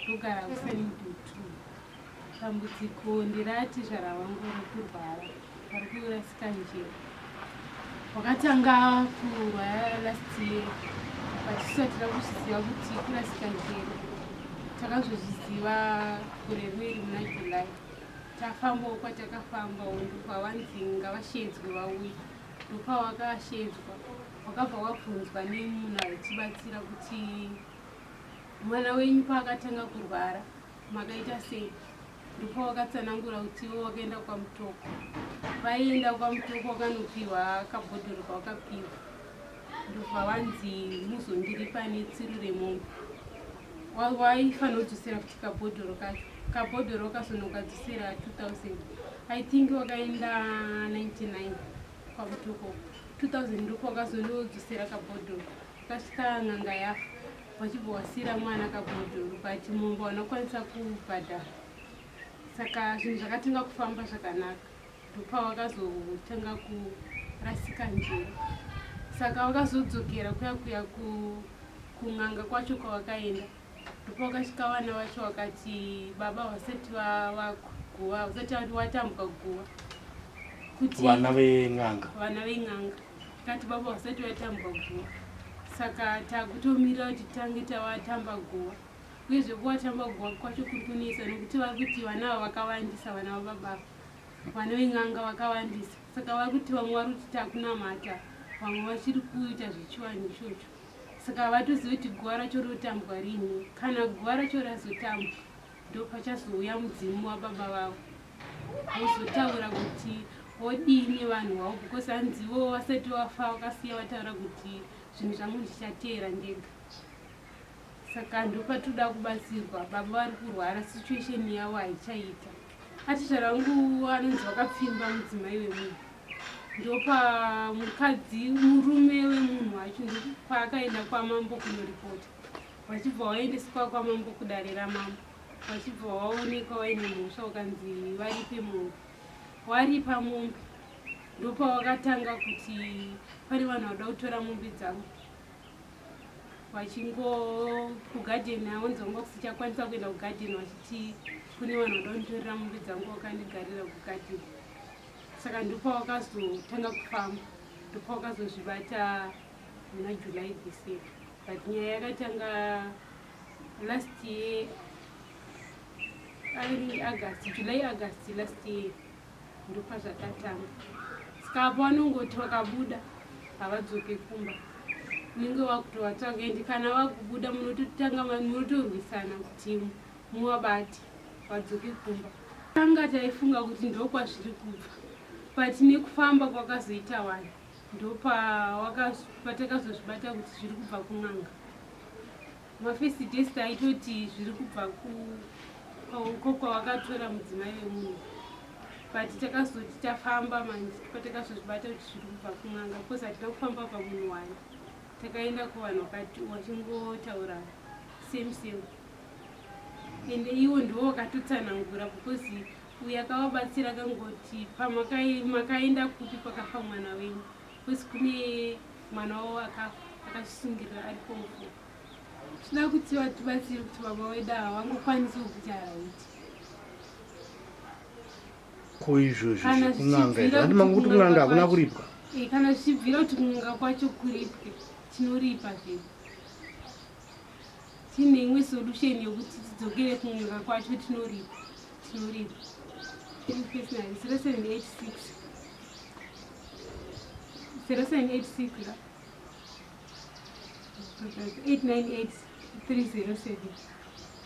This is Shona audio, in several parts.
Ndogara kuSunningdew 2. Dambudziko nderatizvara vangu rekurwara, vari kurasika njere. Wakatanga kurwara last year, but tisati takuzviziva kuti kurasika njere. Takazozviziva gore rineri muna July. Tafambawo kwatakafambawo ndokwavanzi ngavashedzwe vauye. Ndopawakashedzwa wakabva wabvunzwa nemunhu aitibatsira kuti mwana wenyu paakatanga kurwara makaita sei. Ndopawakatsanangura kuti iwo wakaenda kwaMutoko. Vaienda kwaMutoko wakanopiwa kabhodhoro kawakapiwa. Ndobva vanzi muzondiripa netsiru remombe. Waifanira kudzosera futi kabhodhoro kacho. Kabhodhoro wakazonokadzosera 2000. I think wakaenda 99 kwaMutoko. 2000 ndopawakazonodzosera kabhodhoro. Kasvika n'anga yafa vachibva wasira mwana kabhodhoro but mombe vanokwanisa kubhadhara. Saka zvinhu zvakatanga kufamba zvakanaka ndopavakazotanga kurasika njere. Saka vakazodzokera kuya kuya kun'anga kwacho kwavakaenda ndopavakasvika vana vacho vakati baba vasati vaguva vasati watambwa guva. Kuti vana ven'anga. Vana ven'anga. Kati baba vasati vatambwa guva. Saka takutomirira kuti tange tavatamba guva. Uyezve kuvatamba guva kwacho kuri kunetsa nekuti vari kuti vana ava vakawandisa vana vababa. Vana ven'anga vakawandisa. Saka vari kuti vamwe vari kuti takunamata vamwe vachiri kuita zvechivanhu ichocho. Saka havatozivi kuti guva racho rotambwa rini. Kana guva racho razotambwa ndopachazouya mudzimu wababa vavo vozotaura kuti wodii nevanhu vavo because hanzi ivo vasati vafa vakasiya vataura kuti zvinhu zvangu ndichateera ndega. Saka ndopatoda kubatsirwa, baba vari kurwara situation yavo haichaita. Atizvara vangu anonzi vakapfimba mudzimai wemunhu. Ndopa mukadzi murume wemunhu wacho ndopaakaenda kwamambo kunoripota. Vachibva vaendeswa kwamambo kudare ramambo. Vachibva vaonekwa vaine mhosva vakanzi varipe mombe. Waripa mombe ndopawakatanga kuti pane vanhu vanoda kutora mombe dzangu. Vachingo kugadheni aonzi vanga kusichakwanisa kuenda kugadheni vachiti kune vanhu vanoda kunditorera mombe dzangu vakandigarira kugadheni. Saka ndopawakazotanga kufamba ndopawakazozvibata muna July this year. But nyaya yakatanga last year I August, July August last year ndopazvakatanga. Saka apo vanongoti vakabuda havadzoke kumba, unenge wakutovatsvaga ende kana vakubuda munototanga munotorwisana kuti muvabate vadzoke kumba. Tanga taifunga kuti ndokwazviri kubva but nekufamba kwakazoita vanhu ndopatakazozvibata kuti zviri kubva kun'anga. Mafirst days taitoti zviri kubva uko kwavakatora mudzimai wemunhu but takazoti tafamba manje patakazozvibata kuti zviri kubva kun'anga because hatina kufamba pamunhu wani, takaenda kuvanhu vachingotaura same same ende iwo ndiwo wakatotsanangura because uyo akavabatsira akangoti pamakaenda kupi pakafa mwana wenyu because kune mwana wavo akafa akazvisungirira ari form 4. Tinoda kuti vatibatsire kuti baba vedu ava vangokwanisa kuita right. Ko izvozvi Kana zvekun'anga izvi zvichibvira handi mangu kuti kuti kun'anga hakuna kuripwa. Kana zvichibvira kuti kun'anga kwacho kuripwe tinoripa zvedu. Tine imwe solution yekuti tidzokere kun'anga kwacho tinoripa. Tinoripa. Personally 0786 0786 898 307.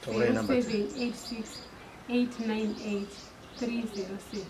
Taurai number 0786 898 307.